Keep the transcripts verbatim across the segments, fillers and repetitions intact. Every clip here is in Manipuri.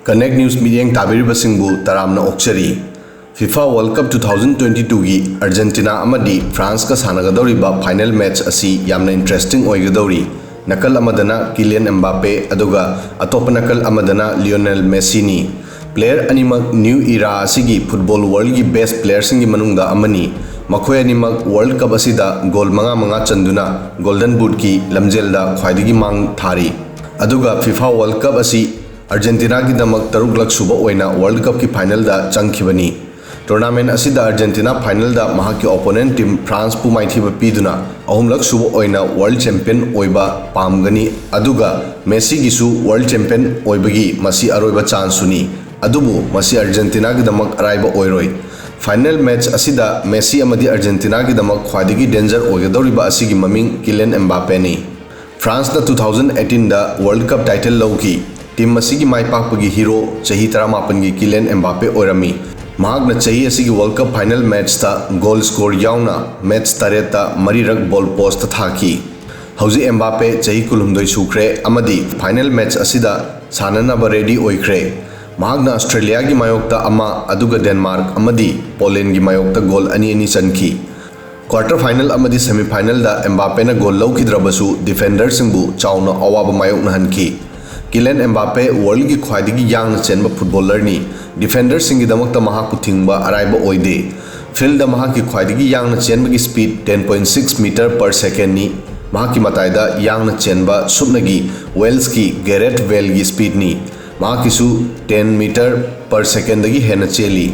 Connect News ꯃꯤꯠꯌꯦꯡ ꯇꯥꯕꯤꯔꯤꯕꯁꯤꯡꯕꯨ ꯇꯔꯥꯝꯅ ꯑꯣꯛꯆꯔꯤ꯫ FIFA World Cup two thousand twenty-two ꯒꯤ ꯑꯥꯔꯖꯦꯟꯇꯤꯅꯥ ꯑꯃꯗꯤ ꯐ꯭ꯔꯥꯟꯁꯀ ꯁꯥꯟꯅꯒꯗꯧꯔꯤꯕ ꯐꯥꯏꯅꯦꯜ ꯃꯦꯆ ꯑꯁꯤ ꯌꯥꯝꯅ ꯏꯟꯇꯔꯦꯁꯇꯤꯡ ꯑꯣꯏꯒꯗꯧꯔꯤ꯫ ꯅꯥꯀꯜ ꯑꯃꯗꯅ ꯀꯤꯂꯤꯌꯟ ꯑꯦꯝꯕꯥꯄꯦ, ꯑꯗꯨꯒ ꯑꯇꯣꯞꯄ ꯅꯥꯀꯜ ꯑꯃꯗꯅ ꯂꯤꯑꯣꯅꯦꯜ ꯃꯦꯁꯤꯅꯤ꯫ ꯄ꯭ꯂꯦꯌꯔ ꯑꯅꯤꯃꯛ ꯅ꯭ꯌꯨ ꯏꯔꯥ ꯑꯁꯤꯒꯤ ꯐꯨꯠꯕꯣꯜ ꯋꯥꯔꯜꯒꯤ ꯕꯦꯁ ꯄ꯭ꯂꯦꯌꯔꯁꯤꯡꯒꯤ ꯃꯅꯨꯡꯗ ꯑꯃꯅꯤ꯫ ꯃꯈꯣꯏ ꯑꯅꯤꯃꯛ ꯋꯥꯔꯜ ꯀꯞ ꯑꯁꯤꯗ ꯒꯣꯜ ꯃꯉꯥ ꯃꯉꯥ ꯆꯟꯗꯨꯅ ꯒꯣꯜꯗꯟ ꯕꯨꯠꯀꯤ ꯂꯝꯖꯦꯜꯗ ꯈ꯭ꯋꯥꯏꯗꯒꯤ ꯃꯥꯡ ꯊꯥꯔꯤ꯫ ꯑꯗꯨꯒ FIFA World Cup ꯑꯁꯤ ꯑꯥꯔꯖꯦꯟꯇꯤꯅꯥꯒꯤꯗꯃꯛ ꯇꯔꯨꯛꯂꯛ ꯁꯨꯕ ꯑꯣꯏꯅ ꯋꯥꯔꯜ ꯀꯞꯀꯤ ꯐꯥꯏꯅꯦꯜꯗ ꯆꯪꯈꯤꯕꯅꯤ꯫ ꯇꯣꯔꯅꯥꯃꯦꯟ ꯑꯁꯤꯗ ꯑꯥꯔꯖꯦꯟꯇꯤꯅꯥ ꯐꯥꯏꯅꯦꯜꯗ ꯃꯍꯥꯛꯀꯤ ꯑꯣꯄꯣꯅꯦꯟ ꯇꯤꯝ ꯐ꯭ꯔꯥꯟꯁꯄꯨ ꯃꯥꯏꯊꯤꯕ ꯄꯤꯗꯨꯅ ꯑꯍꯨꯝꯂꯛ ꯁꯨꯕ ꯑꯣꯏꯅ ꯋꯥꯔꯜ ꯆꯦꯝꯄꯤꯌꯟ ꯑꯣꯏꯕ ꯄꯥꯝꯒꯅꯤ, ꯑꯗꯨꯒ ꯃꯦꯁꯤꯒꯤꯁꯨ ꯋꯥꯔꯜ ꯆꯦꯝꯄꯤꯌꯟ ꯑꯣꯏꯕꯒꯤ ꯃꯁꯤ ꯑꯔꯣꯏꯕ ꯆꯥꯟꯁꯁꯨꯅꯤ꯫ ꯑꯗꯨꯕꯨ ꯃꯁꯤ ꯑꯥꯔꯖꯦꯟꯇꯤꯅꯥꯒꯤꯗꯃꯛ ꯑꯔꯥꯏꯕ ꯑꯣꯏꯔꯣꯏ꯫ ꯐꯥꯏꯅꯦꯜ ꯃꯦꯆ ꯑꯁꯤꯗ ꯃꯦꯁꯤ ꯑꯃꯗꯤ ꯑꯥꯔꯖꯦꯟꯇꯤꯅꯥꯒꯤꯗꯃꯛ ꯈ꯭ꯋꯥꯏꯗꯒꯤ ꯗꯦꯟꯖꯔ ꯑꯣꯏꯒꯗꯧꯔꯤꯕ ꯑꯁꯤꯒꯤ ꯃꯃꯤꯡ ꯀꯤꯂꯤꯌꯟ ꯑꯦꯝꯕꯥꯄꯦꯅꯤ꯫ ꯐ꯭ꯔꯥꯟꯁꯅ two thousand eighteen ꯗ ꯋꯥꯔꯜ ꯀꯞ ꯇꯥꯏꯇꯜ ꯂꯧꯈꯤ꯫ ꯇꯤꯝ ꯑꯁꯤꯒꯤ ꯃꯥꯏ ꯄꯥꯛꯄꯒꯤ ꯍꯤꯔꯣ ꯆꯍꯤ ꯇꯔꯥꯃꯥꯄꯟꯒꯤ ꯀꯤꯂꯤꯌꯟ ꯑꯦꯝꯕꯥꯄꯦ ꯑꯣꯏꯔꯝꯃꯤ꯫ ꯃꯍꯥꯛꯅ ꯆꯍꯤ ꯑꯁꯤꯒꯤ ꯋꯥꯔꯜ ꯀꯞ ꯐꯥꯏꯅꯦꯜ ꯃꯦꯆꯇ ꯒꯣꯜ ꯁ꯭ꯀꯣꯔ ꯌꯥꯎꯅ ꯃꯦꯆ ꯇꯔꯦꯠꯇ ꯃꯔꯤꯔꯛ ꯕꯣꯜ ꯄꯣꯁꯇ ꯊꯥꯈꯤ꯫ ꯍꯧꯖꯤꯛ ꯑꯦꯝꯕꯥꯄꯦ ꯆꯍꯤ ꯀꯨꯟꯍꯨꯝꯗꯣꯏ ꯁꯨꯈ꯭ꯔꯦ ꯑꯃꯗꯤ ꯐꯥꯏꯅꯦꯜ ꯃꯦꯆ ꯑꯁꯤꯗ ꯁꯥꯟꯅꯅꯕ ꯔꯦꯗꯤ ꯑꯣꯏꯈ꯭ꯔꯦ꯫ ꯃꯍꯥꯛꯅ ꯑꯁꯇ꯭ꯔꯦꯂꯤꯌꯥꯒꯤ ꯃꯥꯌꯣꯛꯇ ꯑꯃ, ꯑꯗꯨꯒ ꯗꯦꯟꯃꯥꯔꯛ ꯑꯃꯗꯤ ꯄꯣꯂꯦꯟꯒꯤ ꯃꯥꯌꯣꯛꯇ ꯒꯣꯜ ꯑꯅꯤ ꯑꯅꯤ ꯆꯟꯈꯤ꯫ ꯀ꯭ꯋꯥꯔꯇꯔ ꯐꯥꯏꯅꯦꯜ ꯑꯃꯗꯤ ꯁꯦꯃꯤ ꯐꯥꯏꯅꯦꯜꯗ ꯑꯦꯝꯕꯥꯄꯦꯅ ꯒꯣꯜ ꯂꯧꯈꯤꯗ꯭ꯔꯕꯁꯨ, ꯗꯤꯐꯦꯟꯗꯔꯁꯤꯡꯕꯨ ꯆꯥꯎꯅ ꯑꯋꯥꯕ ꯃꯥꯌꯣꯛꯅꯍꯟꯈꯤ꯫ ꯀꯤꯂꯤꯌꯟ ꯑꯦꯝꯕꯥꯄꯦ ꯋꯥꯔꯜꯒꯤ ꯈ꯭ꯋꯥꯏꯗꯒꯤ ꯌꯥꯡꯅ ꯆꯦꯟꯕ ꯐꯨꯠꯕꯣꯂꯔꯅꯤ꯫ ꯗꯤꯐꯦꯟꯗꯔꯁꯤꯡꯒꯤꯗꯃꯛꯇ ꯃꯍꯥꯛꯄꯨ ꯊꯤꯡꯕ ꯑꯔꯥꯏꯕ ꯑꯣꯏꯗꯦ꯫ ꯐꯤꯜꯗ ꯃꯍꯥꯛꯀꯤ ꯈ꯭ꯋꯥꯏꯗꯒꯤ ꯌꯥꯡꯅ ꯆꯦꯟꯕꯒꯤ speed ten point six meter per second ꯅꯤ꯫ ꯃꯍꯥꯛꯀꯤ ꯃꯇꯥꯏꯗ ꯌꯥꯡꯅ ꯆꯦꯟꯕ ꯁꯨꯞꯅꯒꯤ ꯋꯦꯜꯁꯀꯤ ꯒꯦꯔꯦꯠ ꯕꯦꯜꯒꯤ ꯁ꯭ꯄꯤꯗꯅꯤ꯫ ꯃꯍꯥꯛꯀꯤꯁꯨ ten meter per second ꯗꯒꯤ ꯍꯦꯟꯅ ꯆꯦꯜꯂꯤ꯫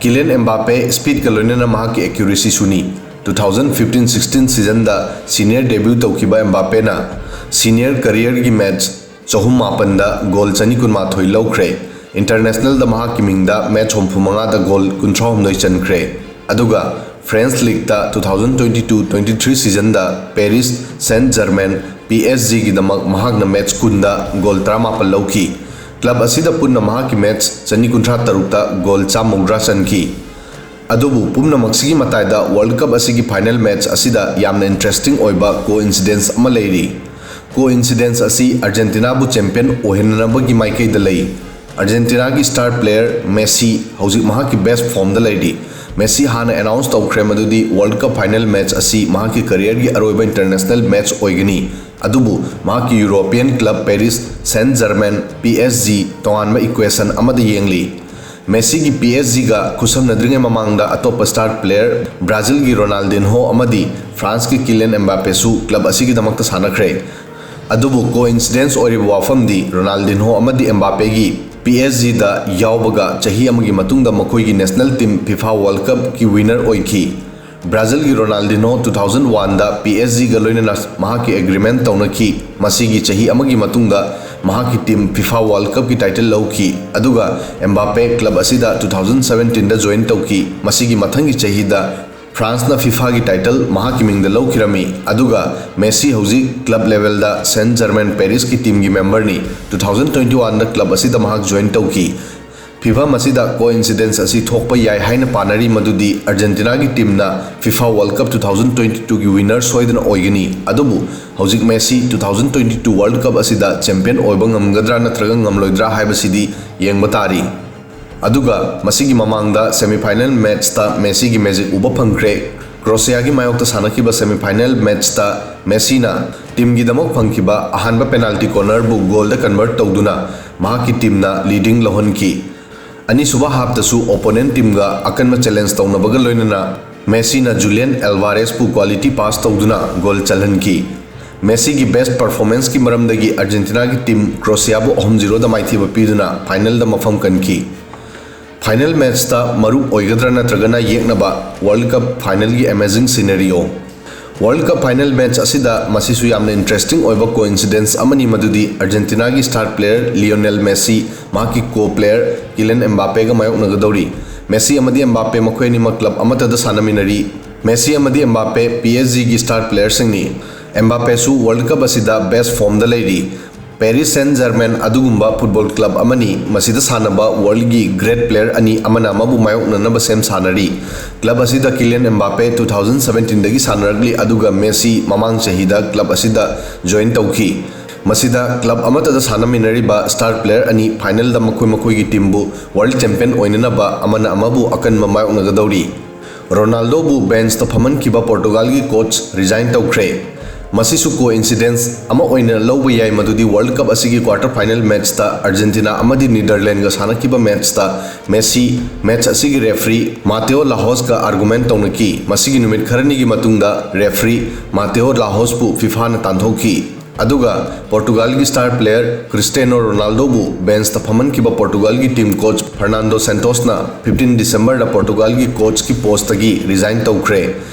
ꯀꯤꯂꯤꯌꯟ ꯑꯦꯝꯕꯥꯄꯦ ꯁ꯭ꯄꯤꯗꯀ ꯂꯣꯏꯅꯅ ꯃꯍꯥꯛꯀꯤ ꯑꯦꯀ꯭ꯌꯨꯔꯦꯁꯤꯁꯨꯅꯤ꯫ Two thousand fifteen sixteen ꯁꯤꯖꯟꯗ ꯁꯤꯅꯤꯌꯔ ꯗꯦꯕ꯭ꯌꯨ ꯇꯧꯈꯤꯕ ꯑꯦꯝꯕꯥꯄꯦꯅ ꯁꯤꯅꯤꯌꯔ ꯀꯔꯤꯌꯔꯒꯤ ꯃꯦꯆ ꯆꯍꯨꯝ ꯃꯥꯄꯟꯗ ꯒꯣꯜ ꯆꯅꯤ ꯀꯨꯟꯃꯥꯊꯣꯏ ꯂꯧꯈ꯭ꯔꯦ꯫ ꯏꯟꯇꯔꯅꯦꯁꯅꯦꯜꯗ ꯃꯍꯥꯛꯀꯤ ꯃꯤꯡꯗ ꯃꯦꯆ ꯍꯨꯝꯐꯨ ꯃꯉꯥꯗ ꯒꯣꯜ ꯀꯨꯟꯊ꯭ꯔꯥ ꯍꯨꯝꯗꯣꯏ ꯆꯟꯈ꯭ꯔꯦ꯫ ꯑꯗꯨꯒ ꯐ꯭ꯔꯦꯟꯁ ꯂꯤꯒꯇ two thousand twenty two twenty three ꯁꯤꯖꯟꯗ Paris Saint Germain, P S ꯖꯤꯒꯤꯗꯃꯛ ꯃꯍꯥꯛꯅ ꯃꯦꯆ ꯀꯨꯟꯗ ꯒꯣꯜ ꯇꯔꯥꯃꯥꯄꯟ ꯂꯧꯈꯤ꯫ ꯀ꯭ꯂꯕ ꯑꯁꯤꯗ ꯄꯨꯟꯅ ꯃꯍꯥꯛꯀꯤ ꯃꯦꯆ ꯆꯅꯤ ꯀꯨꯟꯊ꯭ꯔꯥ ꯇꯔꯨꯛꯇ ꯒꯣꯜ ꯆꯥꯝꯃ ꯃꯧꯗ꯭ꯔꯥ ꯆꯟꯈꯤ꯫ ꯑꯗꯨꯕꯨ ꯄꯨꯝꯅꯃꯛꯁꯤꯒꯤ ꯃꯇꯥꯏꯗ ꯋꯥꯔꯜ ꯀꯞ ꯑꯁꯤꯒꯤ ꯐꯥꯏꯅꯦꯜ ꯃꯦꯆ ꯑꯁꯤꯗ ꯌꯥꯝꯅ ꯏꯟꯇꯔꯦꯁꯇꯤꯡ ꯑꯣꯏꯕ ꯀꯣꯏꯟꯁꯤꯗꯦꯟꯁ ꯑꯃ ꯂꯩꯔꯤ꯫ ꯀꯣ ꯏꯟꯁꯤꯗꯦꯟꯁ ꯑꯁꯤ ꯑꯥꯔꯖꯦꯟꯇꯤꯅꯥꯕꯨ ꯆꯦꯝꯄꯤꯌꯟ ꯑꯣꯏꯍꯟꯅꯅꯕꯒꯤ ꯃꯥꯏꯀꯩꯗ ꯂꯩ꯫ ꯑꯥꯔꯖꯦꯟꯇꯤꯅꯥꯒꯤ ꯁ꯭ꯇꯥꯔ ꯄ꯭ꯂꯦꯌꯔ ꯃꯦꯁꯤ ꯍꯧꯖꯤꯛ ꯃꯍꯥꯛꯀꯤ ꯕꯦꯁ ꯐꯣꯝꯗ ꯂꯩꯔꯤ꯫ ꯃꯦꯁꯤ ꯍꯥꯟꯅ ꯑꯦꯅꯥꯎꯟꯁ ꯇꯧꯈ꯭ꯔꯦ ꯃꯗꯨꯗꯤ ꯋꯥꯔꯜꯗ ꯀꯞ ꯐꯥꯏꯅꯦꯜ ꯃꯦꯆ ꯑꯁꯤ ꯃꯍꯥꯛꯀꯤ ꯀꯔꯤꯌꯔꯒꯤ ꯑꯔꯣꯏꯕ ꯏꯟꯇꯔꯅꯦꯁꯅꯦꯜ ꯃꯦꯆ ꯑꯣꯏꯒꯅꯤ꯫ ꯑꯗꯨꯕꯨ ꯃꯍꯥꯛꯀꯤ ꯌꯨꯔꯣꯄꯤꯌꯟ ꯀ꯭ꯂꯕ ꯄꯦꯔꯤꯁ ꯁꯦꯟ ꯖꯔꯃꯦꯟ, ꯄꯤ ꯑꯦꯁ ꯖꯤ, ꯇꯣꯉꯥꯟꯕ ꯏꯀ꯭ꯋꯦꯁꯟ ꯑꯃꯗ ꯌꯦꯡꯂꯤ꯫ ꯃꯦꯁꯤꯒꯤ ꯄꯤ ꯑꯦꯁ ꯖꯤꯒ ꯈꯨꯠꯁꯝꯅꯗ꯭ꯔꯤꯉꯩ ꯃꯃꯥꯡꯗ ꯑꯇꯣꯞꯄ ꯁ꯭ꯇꯥꯔ ꯄ꯭ꯂꯦꯌꯔ ꯕ꯭ꯔꯥꯖꯤꯜꯒꯤ ꯔꯣꯅꯥꯜꯗꯤꯟꯍꯣ ꯑꯃꯗꯤ ꯐ꯭ꯔꯥꯟꯁꯀꯤ ꯀꯤꯂꯤꯌꯟ ꯑꯦꯝꯕꯥꯄꯦꯁꯨ ꯀ꯭ꯂꯕ ꯑꯁꯤꯒꯤꯗꯃꯛꯇ ꯁꯥꯟꯅꯈ꯭ꯔꯦ꯫ ꯑꯗꯨꯕꯨ ꯀꯣꯏꯟꯁꯤꯗꯦꯟꯁ ꯑꯣꯏꯔꯤꯕ ꯋꯥꯐꯝꯗꯤ ꯔꯣꯅꯥꯜꯗꯤꯟꯍꯣ ꯑꯃꯗꯤ ꯑꯦꯝꯕꯥꯄꯦꯒꯤ ꯄꯤ ꯑꯦꯁ ꯖꯤꯗ ꯌꯥꯎꯕꯒ ꯆꯍꯤ ꯑꯃꯒꯤ ꯃꯇꯨꯡꯗ ꯃꯈꯣꯏꯒꯤ ꯅꯦꯁꯅꯦꯜ ꯇꯤꯝ ꯐꯤꯐꯥ ꯋꯥꯔꯜꯗ ꯀꯞꯀꯤ ꯋꯤꯅꯔ ꯑꯣꯏꯈꯤ꯫ ꯕ꯭ꯔꯥꯖꯤꯜꯒꯤ ꯔꯣꯅꯥꯜꯗꯤꯅꯣ ꯇꯨ ꯊꯥꯎꯖꯟ ꯋꯥꯟꯗ ꯄꯤ ꯑꯦꯁ ꯖꯤꯒ ꯂꯣꯏꯅꯅ ꯃꯍꯥꯛꯀꯤ ꯑꯦꯒ꯭ꯔꯤꯃꯦꯟ ꯇꯧꯅꯈꯤ꯫ ꯃꯁꯤꯒꯤ ꯆꯍꯤ ꯑꯃꯒꯤ ꯃꯇꯨꯡꯗ ꯃꯍꯥꯛꯀꯤ ꯇꯤꯝ ꯐꯤꯐꯥ ꯋꯥꯔꯜꯗ ꯀꯞꯀꯤ ꯇꯥꯏꯇꯜ ꯂꯧꯈꯤ꯫ ꯑꯗꯨꯒ ꯑꯦꯝꯕꯥꯄꯦ ꯀ꯭ꯂꯕ ꯑꯁꯤꯗ ꯇꯨ ꯊꯥꯎꯖꯟ ꯁꯕꯦꯟꯇꯤꯟꯗ ꯖꯣꯏꯟ ꯇꯧꯈꯤ꯫ ꯃꯁꯤꯒꯤ ꯃꯊꯪꯒꯤ ꯆꯍꯤꯗ ꯐ꯭ꯔꯥꯟꯁꯅ ꯐꯤꯐꯥꯒꯤ ꯇꯥꯏꯇꯜ ꯃꯍꯥꯛꯀꯤ ꯃꯤꯡꯗ ꯂꯧꯈꯤꯔꯝꯃꯤ꯫ ꯑꯗꯨꯒ ꯃꯦꯁꯤ ꯍꯧꯖꯤꯛ ꯀ꯭ꯂꯕ ꯂꯦꯚꯦꯜꯗ ꯁꯦꯟ ꯖꯔꯃꯦꯟ ꯄꯦꯔꯤꯁꯀꯤ ꯇꯤꯝꯒꯤ ꯃꯦꯝꯕꯔꯅꯤ꯫ ꯇꯨ ꯊꯥꯎꯖꯟ ꯇ꯭ꯋꯦꯟꯇꯤ ꯋꯥꯟꯗ ꯀ꯭ꯂꯕ ꯑꯁꯤꯗ ꯃꯍꯥꯛ ꯖꯣꯏꯟ ꯇꯧꯈꯤ꯫ ꯐꯤꯐꯝ ꯑꯁꯤꯗ ꯀꯣꯏꯟꯁꯤꯗꯦꯟꯁ ꯑꯁꯤ ꯊꯣꯛꯄ ꯌꯥꯏ ꯍꯥꯏꯅ ꯄꯥꯅꯔꯤ ꯃꯗꯨꯗꯤ ꯑꯥꯔꯖꯦꯟꯇꯤꯅꯥꯒꯤ ꯇꯤꯝꯅ FIFA world cup two thousand twenty ꯇꯨꯒꯤ ꯋꯤꯟꯅꯔ ꯁꯣꯏꯗꯅ ꯑꯣꯏꯒꯅꯤ꯫ ꯑꯗꯨꯕꯨ ꯍꯧꯖꯤꯛ Messi two thousand twenty two world cup ꯑꯁꯤꯗ ꯆꯦꯝꯄꯤꯌꯟ ꯑꯣꯏꯕ ꯉꯝꯒꯗ꯭ꯔꯥ ꯅꯠꯇ꯭ꯔꯒ ꯉꯝꯂꯣꯏꯗ꯭ꯔꯥ ꯍꯥꯏꯕꯁꯤꯗꯤ ꯌꯦꯡꯕ ꯇꯥꯔꯤ꯫ ꯑꯗꯨꯒ ꯃꯁꯤꯒꯤ ꯃꯃꯥꯡꯗ ꯁꯦꯃꯤꯐꯥꯏꯅꯦꯜ ꯃꯦꯠꯆꯇ ꯃꯦꯁꯤꯒꯤ ꯃꯦꯖꯤꯛ ꯎꯕ ꯐꯪꯈ꯭ꯔꯦ꯫ ꯀ꯭ꯔꯣꯁꯤꯌꯥꯒꯤ ꯃꯥꯌꯣꯛꯇ ꯁꯥꯟꯅꯈꯤꯕ ꯁꯦꯃꯤꯐꯥꯏꯅꯦꯜ ꯃꯦꯠꯆꯇ ꯃꯦꯁꯤꯅ ꯇꯤꯝꯒꯤꯗꯃꯛ ꯐꯪꯈꯤꯕ ꯑꯍꯥꯟꯕ ꯄꯦꯅꯥꯜꯇꯤ ꯀꯣꯔꯅꯔꯕꯨ ꯒꯣꯜꯗ ꯀꯟꯚꯔꯠ ꯇꯧꯗꯨꯅ ꯃꯍꯥꯛꯀꯤ ꯇꯤꯝꯅ ꯂꯤꯗꯤꯡ ꯂꯧꯍꯟꯈꯤ꯫ ꯑꯅꯤꯁꯨꯕ ꯍꯥꯞꯇꯁꯨ ꯑꯣꯄꯣꯅꯦꯟ ꯇꯤꯝꯒ ꯑꯀꯟꯕ ꯆꯦꯂꯦꯟꯖ ꯇꯧꯅꯕꯒ ꯂꯣꯏꯅꯅ ꯃꯦꯁꯤꯅ ꯖꯨꯂꯤꯌꯟ ꯑꯦꯜꯚꯥꯔꯦꯁꯄꯨ ꯀ꯭ꯋꯥꯂꯤꯇꯤ ꯄꯥꯁ ꯇꯧꯗꯨꯅ ꯒꯣꯜ ꯆꯜꯍꯟꯈꯤ꯫ ꯃꯦꯁꯤꯒꯤ ꯕꯦꯁ ꯄꯔꯐꯣꯔꯃꯦꯟꯁꯀꯤ ꯃꯔꯝꯗꯒꯤ ꯑꯥꯔꯖꯦꯟꯇꯤꯅꯥꯒꯤ ꯇꯤꯝ ꯀ꯭ꯔꯣꯁꯤꯌꯥꯕꯨ ꯑꯍꯨꯝ ꯖꯤꯔꯣꯗ ꯃꯥꯏꯊꯤꯕ ꯄꯤꯗꯨꯅ ꯐꯥꯏꯅꯦꯜꯗ ꯃꯐꯝ ꯀꯟꯈꯤ꯫ ꯐꯥꯏꯅꯦꯜ ꯃꯦꯠꯆꯇ ꯃꯔꯨꯞ ꯑꯣꯏꯒꯗ꯭ꯔꯥ ꯅꯠꯇ꯭ꯔꯒꯅ ꯌꯦꯛꯅꯕ? ꯋꯥꯔꯜꯗ ꯀꯞ ꯐꯥꯏꯅꯦꯜꯒꯤ amazing scenario. World cup final match ꯑꯁꯤꯗ ꯃꯁꯤꯁꯨ ꯌꯥꯝꯅ ꯏꯟꯇꯔꯦꯁꯇꯤꯡ ꯑꯣꯏꯕ ꯀꯣꯏꯟꯁꯤꯗꯦꯟꯁ ꯑꯃꯅꯤ, ꯃꯗꯨꯗꯤ ꯑꯥꯔꯖꯦꯟꯇꯤꯅꯥꯒꯤ ꯁ꯭ꯇꯥꯔ ꯄ꯭ꯂꯦꯌꯔ ꯂꯤꯑꯣꯅꯦꯜ ꯃꯦꯁꯤ ꯃꯍꯥꯛꯀꯤ ꯀꯣ ꯄ꯭ꯂꯦꯌꯔ ꯀꯤꯂꯤꯌꯟ ꯑꯦꯝꯕꯥꯄꯦꯒ ꯃꯥꯌꯣꯛꯅꯒꯗꯧꯔꯤ꯫ ꯃꯦꯁꯤ ꯑꯃꯗꯤ ꯑꯦꯝꯕꯥꯄꯦ ꯃꯈꯣꯏ ꯑꯅꯤꯃꯛ ꯀ꯭ꯂꯕ ꯑꯃꯠꯇꯗ ꯁꯥꯟꯅꯃꯤꯟꯅꯔꯤ꯫ ꯃꯦꯁꯤ ꯑꯃꯗꯤ ꯑꯦꯝꯕꯥꯄꯦ ꯄꯤ ꯑꯦꯁ ꯖꯤꯒꯤ ꯁ꯭ꯇꯥꯔ ꯄ꯭ꯂꯦꯌꯔꯁꯤꯡꯅꯤ꯫ ꯑꯦꯝꯕꯥꯄꯦꯁꯨ ꯋꯥꯔꯜꯗ ꯀꯞ ꯑꯁꯤꯗ ꯕꯦꯁ ꯐꯣꯝꯗ ꯂꯩꯔꯤ꯫ ꯄꯦꯔꯤꯁ ꯁꯦꯟ ꯖꯔꯃꯦꯟ ꯑꯗꯨꯒꯨꯝꯕ ꯐꯨꯠꯕꯣꯜ ꯀ꯭ꯂꯕ ꯑꯃꯅꯤ꯫ ꯃꯁꯤꯗ ꯁꯥꯟꯅꯕ ꯋꯥꯔꯜꯒꯤ ꯒ꯭ꯔꯦꯠ ꯄ꯭ꯂꯦꯌꯔ ꯑꯅꯤ ꯑꯃꯅ ꯑꯃꯕꯨ ꯃꯥꯌꯣꯛꯅꯅꯕ ꯁꯦꯝ ꯁꯥꯟꯅꯔꯤ꯫ ꯀ꯭ꯂꯕ ꯑꯁꯤꯗ ꯀꯤꯂꯤꯌꯟ ꯑꯦꯝꯕꯥꯄꯦ ꯇꯨ ꯊꯥꯎꯖꯟ ꯁꯕꯦꯟꯇꯤꯟꯗꯒꯤ ꯁꯥꯟꯅꯔꯛꯂꯤ, ꯑꯗꯨꯒ ꯃꯦꯁꯤ ꯃꯃꯥꯡ ꯆꯍꯤꯗ ꯀ꯭ꯂꯕ ꯑꯁꯤꯗ ꯖꯣꯏꯟ ꯇꯧꯈꯤ꯫ ꯃꯁꯤꯗ ꯀ꯭ꯂꯕ ꯑꯃꯠꯇꯗ ꯁꯥꯟꯅꯃꯤꯟꯅꯔꯤꯕ ꯁ꯭ꯇꯥꯔ ꯄ꯭ꯂꯦꯌꯔ ꯑꯅꯤ ꯐꯥꯏꯅꯦꯜꯗ ꯃꯈꯣꯏ ꯃꯈꯣꯏꯒꯤ ꯇꯤꯝꯕꯨ ꯋꯥꯔꯜ ꯆꯦꯝꯄꯤꯌꯟ ꯑꯣꯏꯅꯅꯕ ꯑꯃꯅ ꯑꯃꯕꯨ ꯑꯀꯟꯕ ꯃꯥꯌꯣꯛꯅꯒꯗꯧꯔꯤ꯫ ꯔꯣꯅꯥꯜꯗꯣꯕꯨ ꯕꯦꯟꯁꯇ ꯐꯝꯍꯟꯈꯤꯕ ꯄꯣꯔꯇꯨꯒꯥꯜꯒꯤ ꯀꯣꯆ ꯔꯤꯖꯥꯏꯟ ꯇꯧꯈ꯭ꯔꯦ꯫ ꯃꯁꯤꯁꯨ ꯀꯣꯏꯟꯁꯤꯗꯦꯟꯁ ꯑꯃ ꯑꯣꯏꯅ ꯂꯧꯕ ꯌꯥꯏ, ꯃꯗꯨꯗꯤ ꯋꯥꯔꯜ ꯀꯞ ꯑꯁꯤꯒꯤ ꯀ꯭ꯋꯥꯔꯇꯔ ꯐꯥꯏꯅꯦꯜ ꯃꯦꯠꯆꯇ ꯑꯥꯔꯖꯦꯟꯇꯤꯅꯥ ꯑꯃꯗꯤ ꯅꯤꯗꯔꯂꯦꯟꯒ ꯁꯥꯟꯅꯈꯤꯕ ꯃꯦꯠꯆꯇ ꯃꯦꯁꯤ ꯃꯦꯠꯆ ꯑꯁꯤꯒꯤ ꯔꯦꯐ꯭ꯔꯤ ꯃꯥꯇꯦꯑꯣ ꯂꯥꯍꯣꯁꯀ ꯑꯥꯔꯒꯨꯃꯦꯟ ꯇꯧꯅꯈꯤ꯫ ꯃꯁꯤꯒꯤ ꯅꯨꯃꯤꯠ ꯈꯔꯅꯤꯒꯤ ꯃꯇꯨꯡꯗ ꯔꯦꯐ꯭ꯔꯤ ꯃꯥꯇꯦꯑꯣ ꯂꯥꯍꯣꯁꯄꯨ ꯐꯤꯐꯥꯅ ꯇꯥꯟꯊꯣꯛꯈꯤ꯫ ꯑꯗꯨꯒ ꯄꯣꯔꯇꯨꯒꯥꯜꯒꯤ ꯁ꯭ꯇꯥꯔ ꯄ꯭ꯂꯦꯌꯔ ꯀ꯭ꯔꯤꯁꯇꯤꯌꯥꯅꯣ ꯔꯣꯅꯥꯜꯗꯣꯕꯨ ꯕꯦꯟꯁꯇ ꯐꯝꯍꯟꯈꯤꯕ ꯄꯣꯔꯇꯨꯒꯥꯜꯒꯤ ꯇꯤꯝ ꯀꯣꯆ ꯐꯔꯅꯥꯟꯗꯣ ꯁꯦꯟꯇꯣꯁꯅ ꯐꯤꯐꯇꯤꯟ ꯗꯤꯁꯦꯝꯕꯔꯗ ꯄꯣꯔꯇꯨꯒꯥꯜꯒꯤ ꯀꯣꯆꯀꯤ ꯄꯣꯁꯇꯒꯤ ꯔꯤꯖꯥꯏꯟ ꯇꯧꯈ꯭ꯔꯦ꯫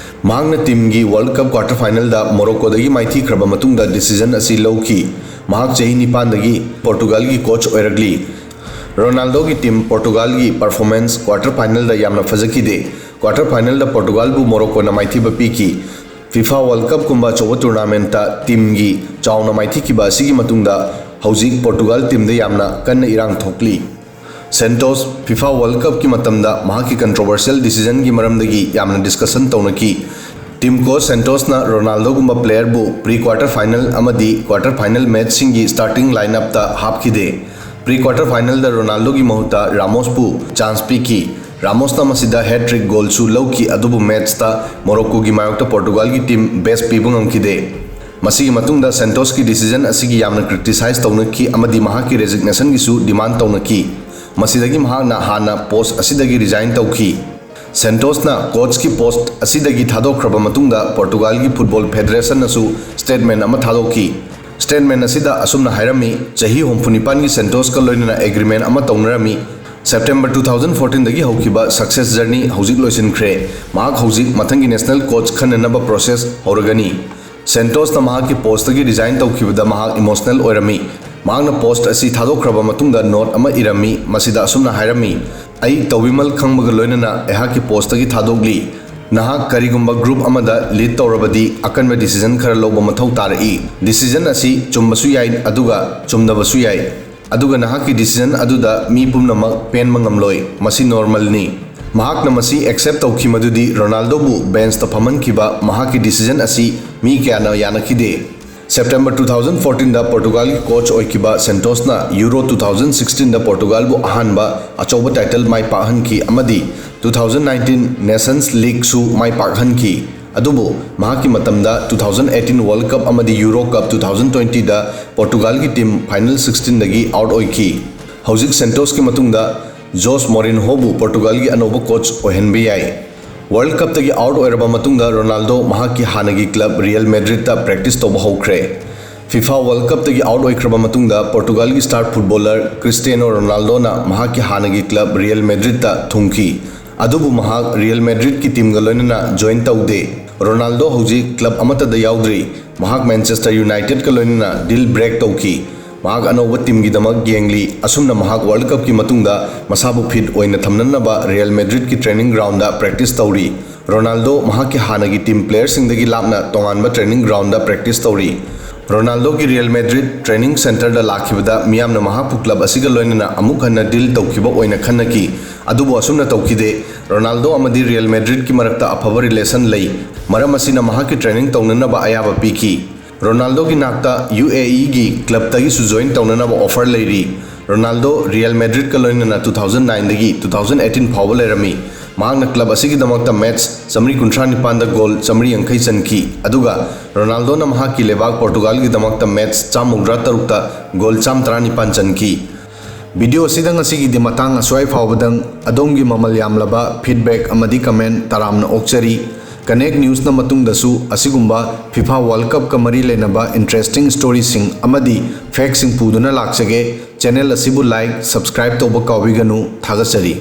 ꯃꯍꯥꯛꯅ ꯇꯤꯝꯒꯤ ꯋꯥꯔꯜ ꯀꯞ ꯀ꯭ꯋꯥꯔꯇꯔ ꯐꯥꯏꯅꯦꯜꯗ ꯃꯣꯔꯣꯀꯣꯗꯒꯤ ꯃꯥꯏꯊꯤꯈ꯭ꯔꯕ ꯃꯇꯨꯡꯗ ꯗꯤꯁꯤꯖꯟ ꯑꯁꯤ ꯂꯧꯈꯤ꯫ ꯃꯍꯥꯛ ꯆꯍꯤ ꯅꯤꯄꯥꯟꯗꯒꯤ ꯄꯣꯔꯇꯨꯒꯥꯜꯒꯤ ꯀꯣꯆ ꯑꯣꯏꯔꯛꯂꯤ꯫ ꯔꯣꯅꯥꯜꯗꯣꯒꯤ ꯇꯤꯝ ꯄꯣꯔꯇꯨꯒꯥꯜꯒꯤ ꯄꯔꯐꯣꯔꯃꯦꯟꯁ ꯀ꯭ꯋꯥꯔꯇꯔ ꯐꯥꯏꯅꯦꯜꯗ ꯌꯥꯝꯅ ꯐꯖꯈꯤꯗꯦ꯫ ꯀ꯭ꯋꯥꯔꯇꯔ ꯐꯥꯏꯅꯦꯜꯗ ꯄꯣꯔꯇꯨꯒꯥꯜꯕꯨ ꯃꯣꯔꯣꯀꯣꯅ ꯃꯥꯏꯊꯤꯕ ꯄꯤꯈꯤ꯫ ꯐꯤꯐꯥ ꯋꯥꯔꯜ ꯀꯞꯀꯨꯝꯕ ꯑꯆꯧꯕ ꯇꯣꯔꯅꯥꯃꯦꯟꯠꯇ ꯇꯤꯝꯒꯤ ꯆꯥꯎꯅ ꯃꯥꯏꯊꯤꯈꯤꯕ ꯑꯁꯤꯒꯤ ꯃꯇꯨꯡꯗ ꯍꯧꯖꯤꯛ ꯄꯣꯔꯇꯨꯒꯥꯜ ꯇꯤꯝꯗ ꯌꯥꯝꯅ ꯀꯟꯅ ꯏꯔꯥꯡ ꯊꯣꯛꯂꯤ꯫ ꯁꯦꯟꯇꯣꯁ ꯐꯤꯐꯥ ꯋꯥꯔꯜ ꯀꯞꯀꯤ ꯃꯇꯝꯗ ꯃꯍꯥꯛꯀꯤ ꯀꯟꯇ꯭ꯔꯣꯚꯔꯁꯤꯌꯦꯜ ꯗꯤꯁꯤꯖꯟꯒꯤ ꯃꯔꯝꯗꯒꯤ ꯌꯥꯝꯅ ꯗꯤꯁꯀꯁꯟ ꯇꯧꯅꯈꯤ꯫ ꯇꯤꯝ ꯀꯣꯆ ꯁꯦꯟꯇꯣꯁꯅ ꯔꯣꯅꯥꯜꯗꯣꯒꯨꯝꯕ ꯄ꯭ꯂꯦꯌꯔꯕꯨ ꯄ꯭ꯔꯤ ꯀ꯭ꯋꯥꯔꯇꯔ ꯐꯥꯏꯅꯦꯜ ꯑꯃꯗꯤ ꯀ꯭ꯋꯥꯔꯇꯔ ꯐꯥꯏꯅꯦꯜ ꯃꯦꯆꯁꯤꯡꯒꯤ ꯁ꯭ꯇꯥꯔꯇꯤꯡ ꯂꯥꯏꯟ ꯑꯞꯇ ꯍꯥꯞꯈꯤꯗꯦ꯫ ꯄ꯭ꯔꯤ ꯀ꯭ꯋꯥꯔꯇꯔ ꯐꯥꯏꯅꯦꯜꯗ ꯔꯣꯅꯥꯜꯗꯣꯒꯤ ꯃꯍꯨꯠꯇ ꯔꯥꯃꯣꯁꯄꯨ ꯆꯥꯟꯁ ꯄꯤꯈꯤ꯫ ꯔꯥꯃꯣꯁꯅ ꯃꯁꯤꯗ ꯍꯦꯠ ꯇ꯭ꯔꯤꯛ ꯒꯣꯜꯁꯨ ꯂꯧꯈꯤ, ꯑꯗꯨꯕꯨ ꯃꯦꯆꯇ ꯃꯣꯔꯣꯀꯣꯒꯤ ꯃꯥꯌꯣꯛꯇ ꯄꯣꯔꯇꯨꯒꯥꯜꯒꯤ ꯇꯤꯝ ꯕꯦꯁ ꯄꯤꯕ ꯉꯝꯈꯤꯗꯦ꯫ ꯃꯁꯤꯒꯤ ꯃꯇꯨꯡꯗ ꯁꯦꯟꯇꯣꯁꯀꯤ ꯗꯤꯁꯤꯖꯟ ꯑꯁꯤꯒꯤ ꯌꯥꯝꯅ ꯀ꯭ꯔꯤꯇꯤꯁꯥꯏꯖ ꯇꯧꯅꯈꯤ ꯑꯃꯗꯤ ꯃꯍꯥꯛꯀꯤ ꯔꯦꯖꯤꯒꯅꯦꯁꯟꯒꯤꯁꯨ ꯗꯤꯃꯥꯟ ꯇꯧꯅꯈꯤ꯫ ꯃꯁꯤꯗꯒꯤ ꯃꯍꯥꯛꯅ ꯍꯥꯟꯅ ꯄꯣꯁ ꯑꯁꯤꯗꯒꯤ ꯔꯤꯖꯥꯏꯟ ꯇꯧꯈꯤ꯫ ꯁꯦꯟꯇꯣꯁꯅ ꯀꯣꯆꯀꯤ ꯄꯣꯁ ꯑꯁꯤꯗꯒꯤ ꯊꯥꯗꯣꯛꯈ꯭ꯔꯕ ꯃꯇꯨꯡꯗ ꯄꯣꯔꯇꯨꯒꯥꯜꯒꯤ ꯐꯨꯠꯕꯣꯜ ꯐꯦꯗꯔꯦꯁꯟꯅꯁꯨ ꯁ꯭ꯇꯦꯠꯃꯦꯟ ꯑꯃ ꯊꯥꯗꯣꯛꯈꯤ꯫ ꯁ꯭ꯇꯦꯠꯃꯦꯟ ꯑꯁꯤꯗ ꯑꯁꯨꯝꯅ ꯍꯥꯏꯔꯝꯃꯤ, ꯆꯍꯤ ꯍꯨꯝꯐꯨ ꯅꯤꯄꯥꯟꯒꯤ ꯁꯦꯟꯇꯣꯁꯀ ꯂꯣꯏꯅꯅ ꯑꯦꯒ꯭ꯔꯤꯃꯦꯟ ꯑꯃ ꯇꯧꯅꯔꯝꯃꯤ꯫ ꯁꯦꯞꯇꯦꯝꯕꯔ ꯇꯨ ꯊꯥꯎꯖꯟ ꯐꯣꯔꯇꯤꯟꯗꯒꯤ ꯍꯧꯈꯤꯕ ꯁꯛꯁꯦꯁ ꯖꯔꯅꯤ ꯍꯧꯖꯤꯛ ꯂꯣꯏꯁꯤꯟꯈ꯭ꯔꯦ꯫ ꯃꯍꯥꯛ ꯍꯧꯖꯤꯛ ꯃꯊꯪꯒꯤ ꯅꯦꯁꯅꯦꯜ ꯀꯣꯆ ꯈꯟꯅꯅꯕ ꯄ꯭ꯔꯣꯁꯦꯁ ꯍꯧꯔꯒꯅꯤ꯫ ꯁꯦꯟꯇꯣꯁꯅ ꯃꯍꯥꯛꯀꯤ ꯄꯣꯁꯇꯒꯤ ꯔꯤꯖꯥꯏꯟ ꯇꯧꯈꯤꯕꯗ ꯃꯍꯥꯛ ꯏꯃꯣꯁꯅꯦꯜ ꯑꯣꯏꯔꯝꯃꯤ꯫ ꯃꯍꯥꯛꯅ ꯄꯣꯁꯠ ꯑꯁꯤ ꯊꯥꯗꯣꯛꯈ꯭ꯔꯕ ꯃꯇꯨꯡꯗ ꯅꯣꯠ ꯑꯃ ꯏꯔꯝꯃꯤ꯫ ꯃꯁꯤꯗ ꯑꯁꯨꯝꯅ ꯍꯥꯏꯔꯝꯃꯤ, "ꯑꯩ ꯇꯧꯕꯤꯃꯜ ꯈꯪꯕꯒ ꯂꯣꯏꯅꯅ ꯑꯩꯍꯥꯛꯀꯤ ꯄꯣꯁꯇꯒꯤ ꯊꯥꯗꯣꯛꯂꯤ꯫ ꯅꯍꯥꯛ ꯀꯔꯤꯒꯨꯝꯕ ꯒ꯭ꯔꯨꯞ ꯑꯃꯗ ꯂꯤꯗ ꯇꯧꯔꯕꯗꯤ, ꯑꯀꯟꯕ ꯗꯤꯁꯤꯖꯟ ꯈꯔ ꯂꯧꯕ ꯃꯊꯧ ꯇꯥꯔꯛꯏ꯫ ꯗꯤꯁꯤꯖꯟ ꯑꯁꯤ ꯆꯨꯝꯕꯁꯨ ꯌꯥꯏ, ꯑꯗꯨꯒ ꯆꯨꯝꯗꯕꯁꯨ ꯌꯥꯏ꯫ ꯑꯗꯨꯒ ꯅꯍꯥꯛꯀꯤ ꯗꯤꯁꯤꯖꯟ ꯑꯗꯨꯗ ꯃꯤ ꯄꯨꯝꯅꯃꯛ ꯄꯦꯟꯕ ꯉꯝꯂꯣꯏ꯫ ꯃꯁꯤ ꯅꯣꯔꯃꯜꯅꯤ꯫ ꯃꯍꯥꯛꯅ ꯃꯁꯤ ꯑꯦꯛꯁꯦꯞ ꯇꯧꯈꯤ, ꯃꯗꯨꯗꯤ ꯔꯣꯅꯥꯜꯗꯣꯕꯨ ꯕꯦꯟꯆꯇ ꯐꯝꯍꯟꯈꯤꯕ ꯃꯍꯥꯛꯀꯤ ꯗꯤꯁꯤꯖꯟ ꯑꯁꯤ ꯃꯤ ꯀꯌꯥꯅ ꯌꯥꯅꯈꯤꯗꯦ꯫ ꯁꯦꯞꯇꯦꯝꯕꯔ two thousand fourteen ꯗ ꯄꯣꯔꯇꯨꯒꯥꯜꯒꯤ ꯀꯣꯆ ꯑꯣꯏꯈꯤꯕ ꯁꯦꯟꯇꯣꯁꯅ ꯌꯨꯔꯣ two thousand sixteen ꯗ ꯄꯣꯔꯇꯨꯒꯥꯜꯕꯨ ꯑꯍꯥꯟꯕ ꯑꯆꯧꯕ ꯇꯥꯏꯇꯜ ꯃꯥꯏ ꯄꯥꯛꯍꯟꯈꯤ ꯑꯃꯗꯤ two thousand nineteen Nations League ꯁꯨ ꯃꯥꯏ ꯄꯥꯛꯍꯟꯈꯤ꯫ ꯑꯗꯨꯕꯨ ꯃꯍꯥꯛꯀꯤ ꯃꯇꯝꯗ two thousand eighteen World Cup ꯑꯃꯗꯤ ꯌꯨꯔꯣ ꯀꯞ two thousand twenty ꯗ ꯄꯣꯔꯇꯨꯒꯥꯜꯒꯤ ꯇꯤꯝ ꯐꯥꯏꯅꯦꯜ sixteen ꯗꯒꯤ ꯑꯥꯎꯠ ꯑꯣꯏꯈꯤ꯫ ꯍꯧꯖꯤꯛ ꯁꯦꯟꯇꯣꯁꯀꯤ ꯃꯇꯨꯡꯗ ꯖꯣꯁ ꯃꯣꯔꯤꯟꯍꯣꯕꯨ ꯄꯣꯔꯇꯨꯒꯥꯜꯒꯤ ꯑꯅꯧꯕ ꯀꯣꯆ ꯑꯣꯏꯍꯟꯕ ꯌꯥꯏ꯫ ꯋꯥꯔꯜꯗ ꯀꯞꯇꯒꯤ ꯑꯥꯎꯠ ꯑꯣꯏꯔꯕ ꯃꯇꯨꯡꯗ ꯔꯣꯅꯥꯜꯗꯣ ꯃꯍꯥꯛꯀꯤ ꯍꯥꯟꯅꯒꯤ ꯀ꯭ꯂꯕ ꯔꯤꯌꯦꯜ ꯃꯦꯗ꯭ꯔꯤꯗꯇ ꯄ꯭ꯔꯦꯛꯇꯤꯁ ꯇꯧꯕ ꯍꯧꯈ꯭ꯔꯦ꯫ ꯐꯤꯐꯥ ꯋꯥꯔꯜꯗ ꯀꯞꯇꯒꯤ ꯑꯥꯎꯠ ꯑꯣꯏꯈ꯭ꯔꯕ ꯃꯇꯨꯡꯗ ꯄꯣꯔꯇꯨꯒꯥꯜꯒꯤ ꯁ꯭ꯇꯥꯔ ꯐꯨꯠꯕꯣꯂꯔ ꯀ꯭ꯔꯤꯁꯇꯤꯌꯥꯅꯣ ꯔꯣꯅꯥꯜꯗꯣꯅ ꯃꯍꯥꯛꯀꯤ ꯍꯥꯟꯅꯒꯤ ꯀ꯭ꯂꯕ ꯔꯤꯌꯦꯜ ꯃꯦꯗ꯭ꯔꯤꯗꯇ ꯊꯨꯡꯈꯤ꯫ ꯑꯗꯨꯕꯨ ꯃꯍꯥꯛ ꯔꯤꯌꯦꯜ ꯃꯦꯗ꯭ꯔꯤꯗꯀꯤ ꯇꯤꯝꯒ ꯂꯣꯏꯅꯅ ꯖꯣꯏꯟ ꯇꯧꯗꯦ꯫ ꯔꯣꯅꯥꯜꯗꯣ ꯍꯧꯖꯤꯛ ꯀ꯭ꯂꯕ ꯑꯃꯠꯇꯗ ꯌꯥꯎꯗ꯭ꯔꯤ꯫ ꯃꯍꯥꯛ ꯃꯦꯟꯆꯦꯁꯇꯔ ꯌꯨꯅꯥꯏꯇꯦꯗꯀ ꯂꯣꯏꯅꯅ ꯗꯤꯜ ꯕ꯭ꯔꯦꯛ ꯇꯧꯈꯤ꯫ ꯃꯍꯥꯛ ꯑꯅꯧꯕ ꯇꯤꯝꯒꯤꯗꯃꯛ ꯌꯦꯡꯂꯤ꯫ ꯑꯁꯨꯝꯅ ꯃꯍꯥꯛ ꯋꯥꯔꯜꯗ ꯀꯞꯀꯤ ꯃꯇꯨꯡꯗ ꯃꯁꯥꯕꯨ ꯐꯤꯠ ꯑꯣꯏꯅ ꯊꯝꯅꯅꯕ ꯔꯤꯌꯦꯜ ꯃꯦꯗ꯭ꯔꯤꯗꯀꯤ ꯇ꯭ꯔꯦꯅꯤꯡ ꯒ꯭ꯔꯥꯎꯟꯗ ꯄ꯭ꯔꯦꯛꯇꯤꯁ ꯇꯧꯔꯤ꯫ ꯔꯣꯅꯥꯜꯗꯣ ꯃꯍꯥꯛꯀꯤ ꯍꯥꯟꯅꯒꯤ ꯇꯤꯝ ꯄ꯭ꯂꯦꯌꯔꯁꯤꯡꯗꯒꯤ ꯂꯥꯞꯅ ꯇꯣꯉꯥꯟꯕ ꯇ꯭ꯔꯦꯅꯤꯡ ꯒ꯭ꯔꯥꯎꯟꯗ ꯄ꯭ꯔꯦꯛꯇꯤꯁ ꯇꯧꯔꯤ꯫ ꯔꯣꯅꯥꯜꯗꯣꯒꯤ ꯔꯤꯌꯦꯜ ꯃꯦꯗ꯭ꯔꯤꯗ ꯇ꯭ꯔꯦꯅꯤꯡ ꯁꯦꯟꯇꯔꯗ ꯂꯥꯛꯈꯤꯕꯗ ꯃꯤꯌꯥꯝꯅ ꯃꯍꯥꯛꯄꯨ ꯀ꯭ꯂꯕ ꯑꯁꯤꯒ ꯂꯣꯏꯅꯅ ꯑꯃꯨꯛ ꯍꯟꯅ ꯗꯤꯜ ꯇꯧꯈꯤꯕ ꯑꯣꯏꯅ ꯈꯟꯅꯈꯤ꯫ ꯑꯗꯨꯕꯨ ꯑꯁꯨꯝꯅ ꯇꯧꯈꯤꯗꯦ꯫ ꯔꯣꯅꯥꯜꯗꯣ ꯑꯃꯗꯤ ꯔꯤꯌꯦꯜ ꯃꯦꯗ꯭ꯔꯤꯗꯀꯤ ꯃꯔꯛꯇ ꯑꯐꯕ ꯔꯤꯂꯦꯁꯟ ꯂꯩ꯫ ꯃꯔꯝ ꯑꯁꯤꯅ ꯃꯍꯥꯛꯀꯤ ꯇ꯭ꯔꯦꯅꯤꯡ ꯇꯧꯅꯅꯕ ꯑꯌꯥꯕ ꯄꯤꯈꯤ꯫ ꯔꯣꯅꯥꯜꯗꯣꯒꯤ ꯅꯥꯛꯇ ꯌꯨ ꯑꯦ ꯏꯒꯤ ꯀ꯭ꯂꯕꯇꯒꯤꯁꯨ ꯖꯣꯏꯟ ꯇꯧꯅꯅꯕ ꯑꯣꯐꯔ ꯂꯩꯔꯤ꯫ ꯔꯣꯅꯥꯜꯗꯣ ꯔꯤꯌꯦꯜ ꯃꯦꯗ꯭ꯔꯤꯗꯀ ꯂꯣꯏꯅꯅ two thousand nine ꯗꯒꯤ two thousand eighteen ꯐꯥꯎꯕ ꯂꯩꯔꯝꯃꯤ꯫ ꯃꯍꯥꯛꯅ ꯀ꯭ꯂꯕ ꯑꯁꯤꯒꯤꯗꯃꯛꯇ ꯃꯦꯠꯆ ꯆꯥꯃꯔꯤ ꯀꯨꯟꯊ꯭ꯔꯥ ꯅꯤꯄꯥꯟꯗ ꯒꯣꯜ ꯆꯥꯃꯔꯤ ꯌꯥꯡꯈꯩ ꯆꯟꯈꯤ꯫ ꯑꯗꯨꯒ ꯔꯣꯅꯥꯜꯗꯣꯅ ꯃꯍꯥꯛꯀꯤ ꯂꯩꯕꯥꯛ ꯄꯣꯔꯇꯨꯒꯥꯜꯒꯤꯗꯃꯛꯇ ꯃꯦꯠꯆ ꯆꯥꯝꯃꯧꯗ꯭ꯔꯥ ꯇꯔꯨꯛꯇ ꯒꯣꯜ ꯆꯥꯝꯃ ꯇꯔꯥꯅꯤꯄꯥꯟ ꯆꯟꯈꯤ꯫ ꯚꯤꯗꯤꯑꯣ ꯑꯁꯤꯗ ꯉꯁꯤꯒꯤꯗꯤ ꯃꯇꯥꯡ ꯑꯁ꯭ꯋꯥꯏ ꯐꯥꯎꯕꯗꯪ꯫ ꯑꯗꯣꯝꯒꯤ ꯃꯃꯜ ꯌꯥꯝꯂꯕ ꯐꯤꯗꯕꯦꯛ ꯑꯃꯗꯤ ꯀꯃꯦꯟ ꯇꯔꯥꯝꯅ ꯑꯣꯛꯆꯔꯤ꯫ ꯀꯅꯦꯛ ꯅ꯭ꯌꯨꯁꯅ ꯃꯇꯨꯡꯗꯁꯨ ꯑꯁꯤꯒꯨꯝꯕ ꯐꯤꯐꯥ ꯋꯥꯔꯜꯗ ꯀꯞꯀ ꯃꯔꯤ ꯂꯩꯅꯕ ꯏꯟꯇꯔꯦꯁꯇꯤꯡ ꯁ꯭ꯇꯣꯔꯤꯁꯤꯡ ꯑꯃꯗꯤ ꯐꯦꯛꯁꯤꯡ ꯄꯨꯗꯨꯅ ꯂꯥꯛꯆꯒꯦ꯫ ꯆꯦꯅꯦꯜ ꯑꯁꯤꯕꯨ ꯂꯥꯏꯛ, ꯁꯕꯁꯀ꯭ꯔꯥꯏꯕ ꯇꯧꯕ ꯀꯥꯎꯕꯤꯒꯅꯨ꯫ ꯊꯥꯒꯠꯆꯔꯤ꯫